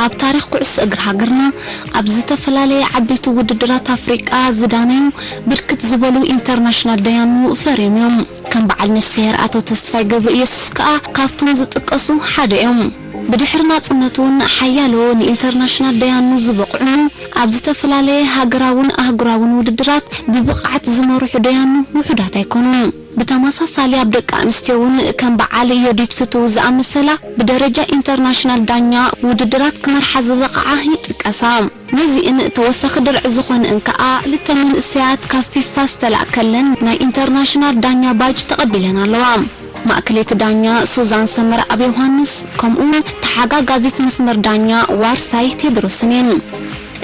ኣብ ታሪኽ ኩዕሶ እግሪ ሃገርና፣ ኣብ ዝተፈላለየ ዓበይቲ ውድድራት ኣፍሪቃ ዝዳነዩ ብርክት ዝበሉ ኢንተርናሽናል ደያኑ ፈርዮም እዮም። ከም በዓል ነፍስሄር ኣቶ ተስፋይ ገብረ ኢየሱስ ከኣ ካብቶም ዝጥቀሱ ሓደ እዮም። ብድሕሪ ናጽነት እውን ሓያሎ ንኢንተርናሽናል ደያኑ ዝበቕዑ፣ ኣብ ዝተፈላለየ ሃገራውን ኣህጉራውን ውድድራት ብብቕዓት ዝመርሑ ደያኑ ውሑዳት ኣይኮኑን። ብተመሳሳሊ ኣብ ደቂ ኣንስትዮ እውን ከም በዓል ዮዲት ፍትው ዝኣመሰላ ብደረጃ ኢንተርናሽናል ዳኛ ውድድራት ክመርሓ ዝበቕዓ ይጥቀሳ። ነዚእን ተወሳኺ ድርዒ ዝኾነእን ከኣ ክልተ መንእሰያት ካብ ፊፋ ዝተላእከለን ናይ ኢንተርናሽናል ዳኛ ባጅ ተቐቢለን ኣለዋ። ማእከለይቲ ዳኛ ሱዛን ሰመረኣብ ዮሃንስ፣ ከምኡ እውን ተሓጋጋዚት መስመር ዳኛ ዋርሳይ ቴድሮስን እየን።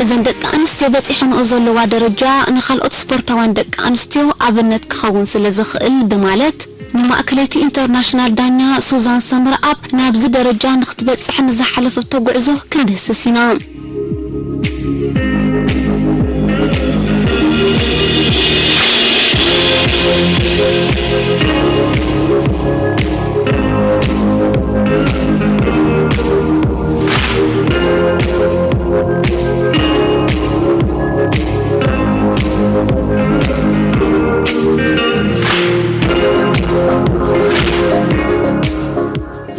እዘን ደቂ ኣንስትዮ በጺሐንኦ ዘለዋ ደረጃ ንኻልኦት ስፖርታውያን ደቂ ኣንስትዮ ኣብነት ክኸውን ስለ ዝኽእል ብማለት፣ ንማእከለይቲ ኢንተርናሽናል ዳኛ ሱዛን ሰመረኣብ ናብዚ ደረጃ ንኽትበጽሕ ንዝሓለፈቶ ጉዕዞ ክንድህስስ ኢና።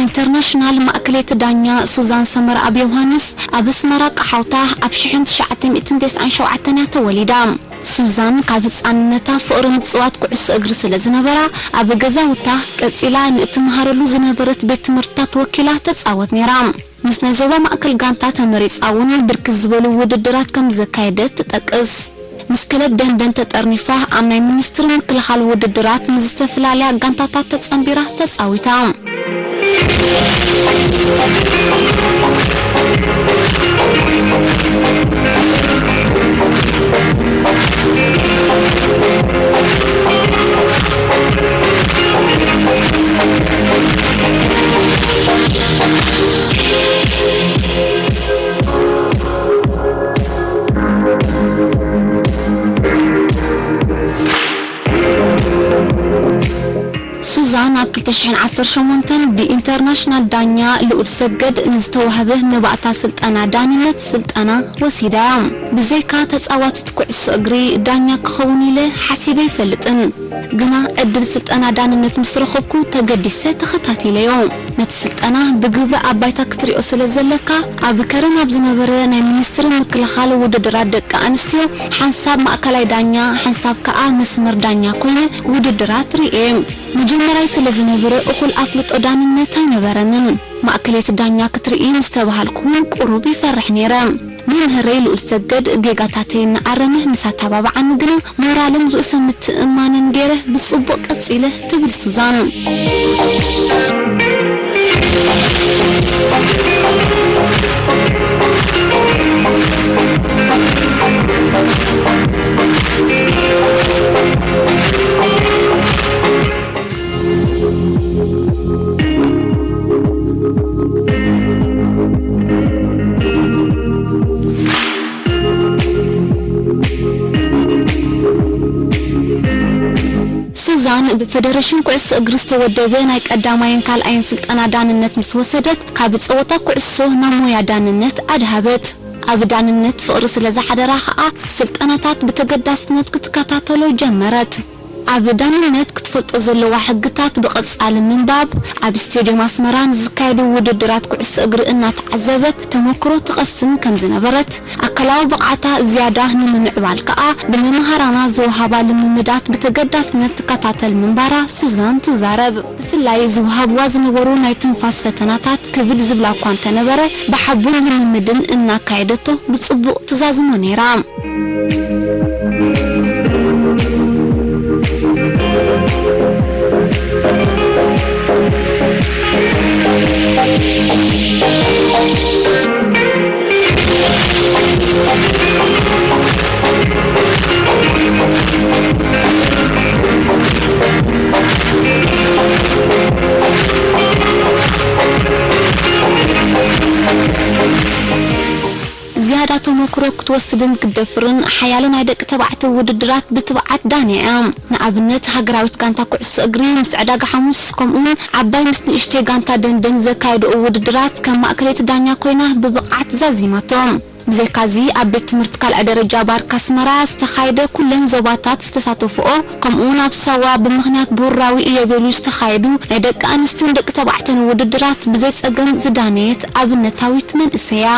ኢንተርናሽናል ማእከለይቲ ዳኛ ሱዛን ሰመረኣብ ዮሃንስ ኣብ ኣስመራ ቀሓውታ ኣብ ሽሕን ትሽዓተ ሚእትን ተስዓን ሸውዓተን እያ ተወሊዳ። ሱዛን ካብ ህጻንነታ ፍቕሪ ምጽዋት ኩዕሶ እግሪ ስለ ዝነበራ፣ ኣብ ገዛውታ ቀጺላ ንእትመሃረሉ ዝነበረት ቤት ትምህርትታት ወኪላ ተጻወት ነይራ። ምስ ናይ ዞባ ማእከል ጋንታ ተመሪጻ እውን ብርክት ዝበሉ ውድድራት ከም ዘካየደት ትጠቅስ። ምስ ክለብ ደንደን ተጠርኒፋ ኣብ ናይ ሚኒስትሪ ምክልኻል ውድድራት ምስ ዝተፈላለያ ጋንታታት ተጸንቢራ ተጻዊታ። ሱዛን ኣብ ክልተ ሽሕን ዓሰርተ ሸሞንተን ብኢንተርናሽናል ዳኛ ልኡድ ሰገድ ንዝተዋህበ መባእታ ስልጠና ዳንነት ስልጠና ወሲዳ እያ። ብዘይካ ተጻዋቲት ኩዕሶ እግሪ ዳኛ ክኸውን ኢለ ሓሲበ ኣይፈልጥን። ግና ዕድል ስልጠና ዳንነት ምስ ረኸብኩ ተገዲሰ ተኸታቲለዮ። ነቲ ስልጠና ብግብሪ ኣብ ባይታ ክትሪኦ ስለ ዘለካ፣ ኣብ ከረን ኣብ ዝነበረ ናይ ሚኒስትሪ ምክልኻል ውድድራት ደቂ ኣንስትዮ፣ ሓንሳብ ማእከላይ ዳኛ፣ ሓንሳብ ከኣ መስመር ዳኛ ኮይነ ውድድራት ርእየ። መጀመርያይ ስለ ዝነበረ እኹል ኣፍልጦ ዳንነት ኣይነበረንን። ማእከለይቲ ዳኛ ክትርኢ ምስ ተባሃልኩ እውን ቁሩብ ይፈርሕ ነይረ። መምህረይ ልኡል ሰገድ ጌጋታተይ እናኣረመ ምስ ኣተባብዓኒ ግና ሞራልን ርእሰ ምትእምማንን ገይረ ብጽቡቕ ቀጺለ ትብል ሱዛን። ሱዛን ብፈደረሽን ኩዕሶ እግሪ ዝተወደበ ናይ ቀዳማይን ካልኣይን ስልጠና ዳንነት ምስ ወሰደት፣ ካብ ጸወታ ኩዕሶ ናብ ሞያ ዳንነት ኣድሃበት። ኣብ ዳንነት ፍቕሪ ስለ ዝሓደራ ኸኣ፣ ስልጠናታት ብተገዳስነት ክትከታተሎ ጀመረት። ኣብ ዳንነት ክትፈልጦ ዘለዋ ሕግታት ብቐጻሊ ምንባብ፣ ኣብ ስቴድዮም ኣስመራ ንዝካየዱ ውድድራት ኩዕሶ እግሪ እናተዓዘበት ተመክሮ ትቐስም ከም ዝነበረት፣ ኣካላዊ ብቕዓታ ዝያዳ ንምምዕባል ከኣ ብመምሃራና ዝወሃባ ልምምዳት ብተገዳስነት ትከታተል ምንባራ ሱዛን ትዛረብ። ብፍላይ ዝወሃብዋ ዝነበሩ ናይ ትንፋስ ፈተናታት ክብድ ዝብላ እኳ እንተነበረ፣ ብሓቡን ልምምድን እናካየደቶ ብጽቡቕ ትዛዝሞ ነይራ። ዝያዳ ተመክሮ ክትወስድን ክትደፍርን ሓያሎ ናይ ደቂ ተባዕትዮ ውድድራት ብትብዓት ዳንያ እያ። ንኣብነት፣ ሃገራዊት ጋንታ ኩዕሶ እግሪ ምስ ዕዳጋ ሓሙስ፣ ከምኡውን ዓባይ ምስ ንእሽተይ ጋንታ ደንደን ዘካየድኦ ውድድራት ከም ማእከለይቲ ዳኛ ኮይና ብብቕዓት ዛዚማቶ። ብዘይካዚ፣ ኣብ ቤት ትምህርቲ ካልኣይ ደረጃ ባርካ ኣስመራ ዝተኻየደ ኩለን ዞባታት ዝተሳተፍኦ፣ ከምኡውን ኣብ ሳዋ ብምኽንያት ብሁራዊ ኢዮቤልዩ ዝተኻየዱ ናይ ደቂ ኣንስትዮን ደቂ ተባዕትዮን ውድድራት ብዘይ ጸገም ዝዳነየት ኣብነታዊት መንእሰይ እያ።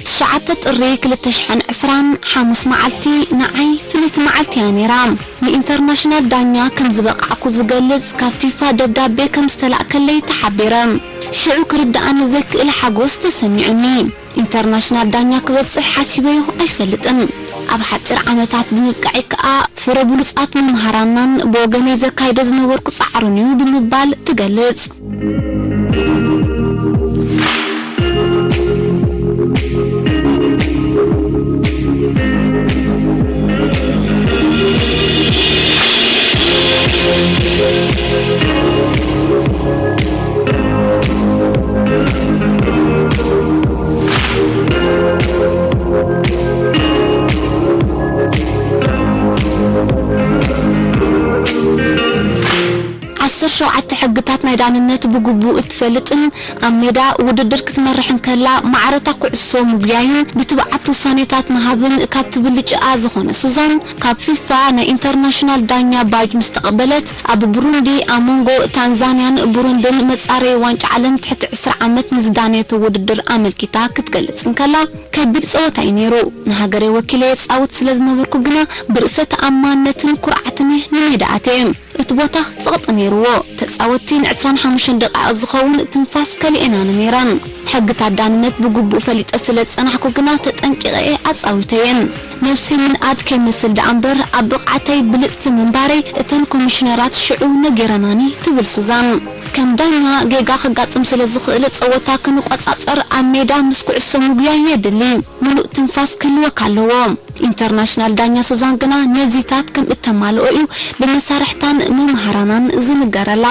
ትሽዓተ ጥሪ ክልተ ሽሕን ዕስራን ሓሙስ መዓልቲ ንዓይ ፍልይቲ መዓልቲ እያ ነይራ። ንኢንተርናሽናል ዳኛ ከም ዝበቓዕኩ ዝገልጽ ካብ ፊፋ ደብዳቤ ከም ዝተላእከለይ ተሓቢረ። ሽዑ ክርድኣኒ ዘይክእል ሓጎስ ተሰሚዑኒ። ኢንተርናሽናል ዳኛ ክበጽሕ ሓሲበዮ ኣይፈልጥን። ኣብ ሓጺር ዓመታት ብምብቃዐይ ከኣ ፍረ ብሉጻት መምሃራናን ብወገነይ ዘካይዶ ዝነበርኩ ጻዕርን እዩ ብምባል ትገልጽ። ዓሰርተ ሸውዓተ ሕግታት ናይ ዳንነት ብግቡእ እትፈልጥን ኣብ ሜዳ ውድድር ክትመርሕን ከላ ማዕረታ ኩዕሶ ምጉያይን ብትብዓት ውሳኔታት ምሃብን ካብ ትብልጭኣ ዝኾነ ሱዛን፣ ካብ ፊፋ ናይ ኢንተርናሽናል ዳኛ ባጅ ምስ ተቐበለት፣ ኣብ ብሩንዲ ኣብ መንጎ ታንዛንያን ብሩንድን መጻረዪ ዋንጫ ዓለም ትሕቲ ዕስራ ዓመት ንዝዳነየቶ ውድድር ኣመልኪታ ክትገልጽ እንከላ፣ ከቢድ ጸወታ እዩ ነይሩ። ንሃገረይ ወኪለ የጻውት ስለ ዝነበርኩ ግና ብርእሰ ተኣማንነትን ኩርዓትን እየ ንሜዳ ኣትየ። እቲ ቦታ ጸቕጢ ነይርዎ። ተጻወትቲ ንዕስራን ሓሙሽተን ደቓይቕ ዝኸውን ትንፋስ ከሊኤናኒ ነይረን። ሕግታት ዳንነት ብግቡእ ፈሊጠ ስለ ዝጸናሕኩ ግና ተጠንቂቐ እየ ኣጻዊተየን። ነብሰይ ምንኣድ ከይመስል ደኣ እምበር ኣብ ብቕዓተይ ብልጽቲ ምንባረይ እተን ኮሚሽነራት ሽዑ ነጊረናኒ ትብል ሱዛን። ከም ዳኛ ጌጋ ከጋጥም ስለ ዝኽእል ጸወታ ክንቆጻጸር ኣብ ሜዳ ምስ ኩዕሶ ምጉያይ የድሊ። ምሉእ ትንፋስ ክህልወካ ኣለዎ። ኢንተርናሽናል ዳኛ ሱዛን ግና ነዚታት ከም እተማልኦ እዩ ብመሳርሕታን መምሃራናን ዝንገረላ።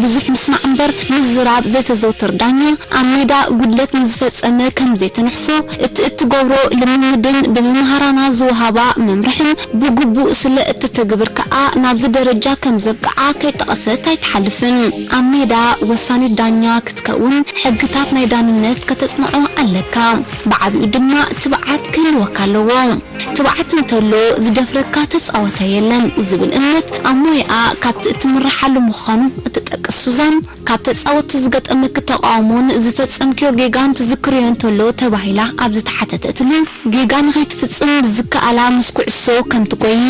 ብዙሕ ምስማዕ እምበር ምዝራብ ዘይተዘውትር ዳኛ፣ ኣብ ሜዳ ጉድለት ንዝፈጸመ ከም ዘይትንሕፎ፣ እቲ እትገብሮ ልምምድን ብመምሃራና ዝወሃባ መምርሕን ብግቡእ ስለ እተተግብር ከኣ ናብዚ ደረጃ ከም ዘብቅዓ ከይጠቐሰት ኣይትሓልፍን። ኣብ ሜዳ ወሳኒት ዳኛ ክትከውን ሕግታት ናይ ዳንነት ከተጽንዖ ኣለካ። ብዓቢኡ ድማ ትብዓት ክህልወካ ኣለዎ። ትብዓት እንተሎ ዝደፍረካ ተጻዋታይ የለን ዝብል እምነት ኣብ ሞያኣ ካብቲ እትምርሓሉ ምዃኑ እትጠቅስ ሱዛን፣ ካብ ተጻወትቲ ዝገጠመኪ ተቓውሞን ዝፈጸምክዮ ጌጋን ትዝክርዮ እንተሎ ተባሂላ ኣብ ዝተሓተተትሉ፣ ጌጋ ንኸይትፍጽም ብዝከኣላ ምስ ኩዕሶ ከም ትጎዪ፣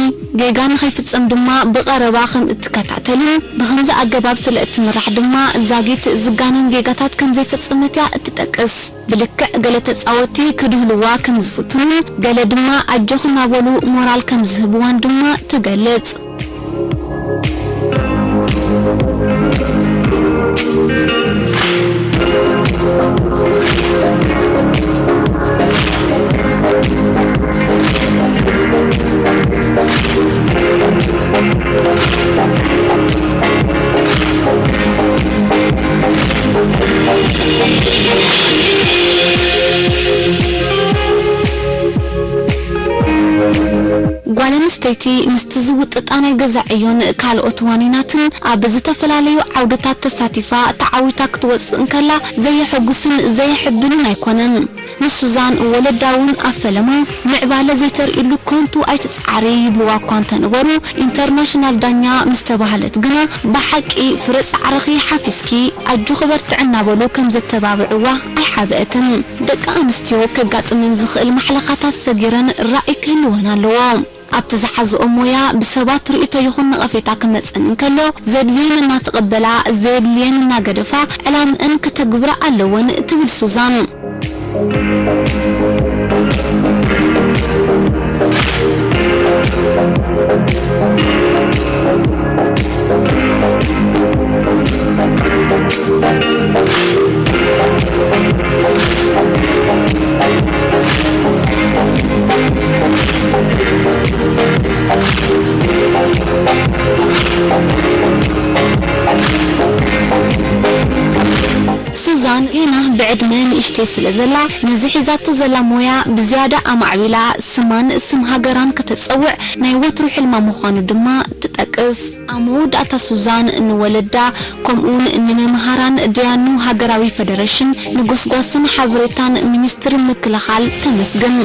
ጌጋ ንኸይፍጸም ድማ ብቐረባ ከም እትከታተልን ብኸምዚ ኣገባብ ስለ እትምራሕ ድማ ዛጊት ዝጋነን ጌጋታት ከም ዘይፈጸመት እያ እትጠቅስ። ብልክዕ ገለ ተጻወትቲ ክድህልዋ ከም ዝፍትኑን ገለ ድማ ኣጆኺ እናበሉ ሞራል ከም ዝህብዋን ድማ ትገልጽ። ጓል ኣንስተይቲ ምስቲ ዝውጥጣ ናይ ገዛ ዕዮን ካልኦት ዋኒናትን ኣብ ዝተፈላለዩ ዓውድታት ተሳቲፋ ተዓዊታ ክትወጽእ እንከላ ዘየሐጉስን ዘየሕብንን ኣይኮነን። ንሱዛን ወለዳ እውን ኣብ ፈለማ ምዕባለ ዘይተርእይሉ ከንቱ ኣይትጽዓሪ ይብልዋ እኳ እንተነበሩ፣ ኢንተርናሽናል ዳኛ ምስ ተባህለት ግና ብሓቂ ፍረ ጻዕርኺ ሓፊስኪ ኣጆኺ በርትዒ እናበሉ ከም ዘተባብዕዋ ኣይሓብአትን። ደቂ ኣንስትዮ ከጋጥመን ዝኽእል ማሕለኻታት ሰጊረን ራእይ ክህልወን ኣለዎ። ኣብቲ ዝሓዝኦ ሞያ ብሰባት ርእይቶ ይኹን ነቐፌታ ክመጸን እንከሎ ዘድልየን እናተቐበላ ዘየድልየን እናገደፋ ዕላምአን ከተግብራ ኣለወን ትብል ሱዛን። ሱዛን ጌና ብዕድመ ንእሽተይ ስለ ዘላ፣ ነዚ ሒዛቶ ዘላ ሞያ ብዝያዳ ኣማዕቢላ ስማን ስም ሃገራን ከተጸውዕ ናይ ወትሩ ሕልማ ምዃኑ ድማ ትጠቅስ። ኣብ መወዳእታ ሱዛን ንወለዳ ከምኡውን ንመምሃራን ደያኑ ሃገራዊ ፈደረሽን ንጎስጓስን ሓበሬታን ሚኒስትሪ ምክልኻል ተመስግን።